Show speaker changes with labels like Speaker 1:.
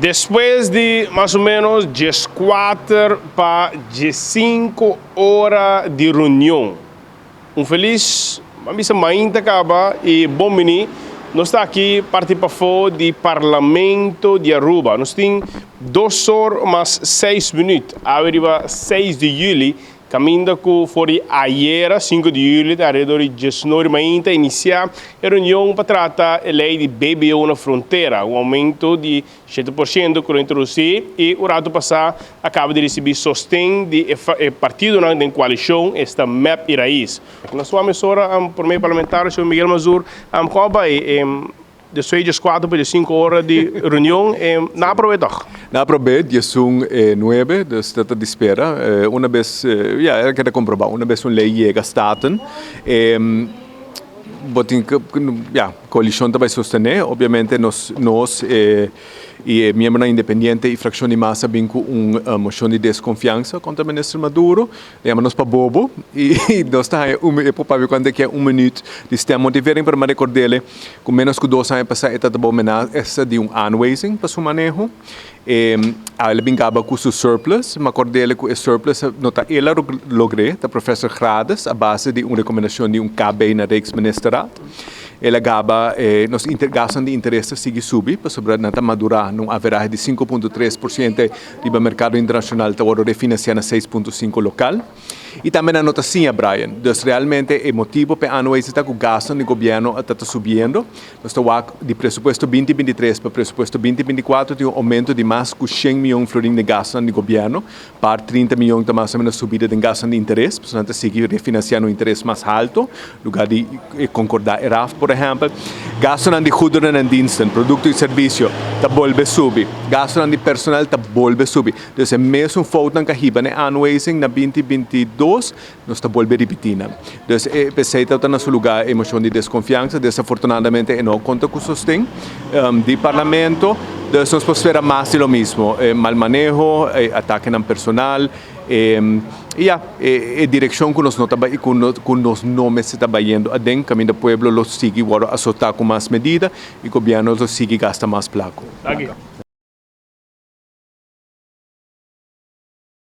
Speaker 1: Despues di mas o menos 14 pa 5 ora di reunion. Un felis, misa mainta kaba i bon bini. Nos ta aki parti pafó di Parlamento di Aruba. Nos tin 2 or mas 6 minüt. Awor 6 di yüli, kaminda ku for di ayera, 5 di yüli, alrededor di 19 mainta, a inisiá e reunion pa trata e lei di BBO na frontera, un oumento di 7% ku a introdusí i un ratu pasá a kaba di risibí sosten di e partidonan di koalishon, esta MEP i RAIZ. Na su emisora, promé parlamentario, señor Miguel Mansur, kon bai despues di 4 pa 5 ora di reunion, nan a aprobá toch?
Speaker 2: Nan a aprobá, 19, dus dat ta spera. Un bes, ja, el a keda komprobá, un bes un lei yega Staten, bo tin ku, ja, koalishon tambe sostené, obviamente nos i miembro independiente i frakshon di MAS a bin ku un moshon di deskonfiansa kontra minister Maduro, yama nos pa bobo i nos ta un e papia kuantu ku un minüt di stemmotivering, pero mi a rekord'é ku menos ku 2 aña pasá e tabata menasa di un aanwijzing pa su maneho. El a bin kaba ku su surplus, mi a kord'é ku e surplus no ta el a logr'é, ta professor Grades a base di un rekomendashon di un KB na Rijksministerraad. El a gaba nos gasto di interes sigui subi, pasobra nan ta madurá un average di 5.3% di merkado internashonal, ta refinansiá na 6.5 lokal. I tambe nan no ta siña, Brian. Dus realmente e motibu pa aanwijzing ta ku gasto di gobièrnu ta subiendo. Nos ta di presupuesto 2023 pa presupuesto 2024 tin un oumento di mas ku 100 mion florin di gasto di gobièrnu, pa 30 mion ta mas o ménos subida di gasto di interes, pasobra nan ta sigui refinansiando interes mas haltu, lugá di konkordá RAF, por ehèmpel. Gasto di goederen en diensten, produkto i servisio, ta bolbe subi. Gasto di personal ta bolbe subi. Dus e mesun fout ku a hiba na aanwijzing na 2022, nos ta bolbe ripití. Dus p'esei ta na su lugá e moshon di deskonfiansa, desafortunadamente e no a konta ku sosten di parlamento, dus nos por spera mas di lo mesmo, mal maneho, atake na personal, i ja, e direkshon ku nos no ta ku nos no ta bayendo aden, kaminda pueblo lo sigui asotá ku mas medida i gobièrnu lo sigui gasta mas plaka.
Speaker 1: Danki.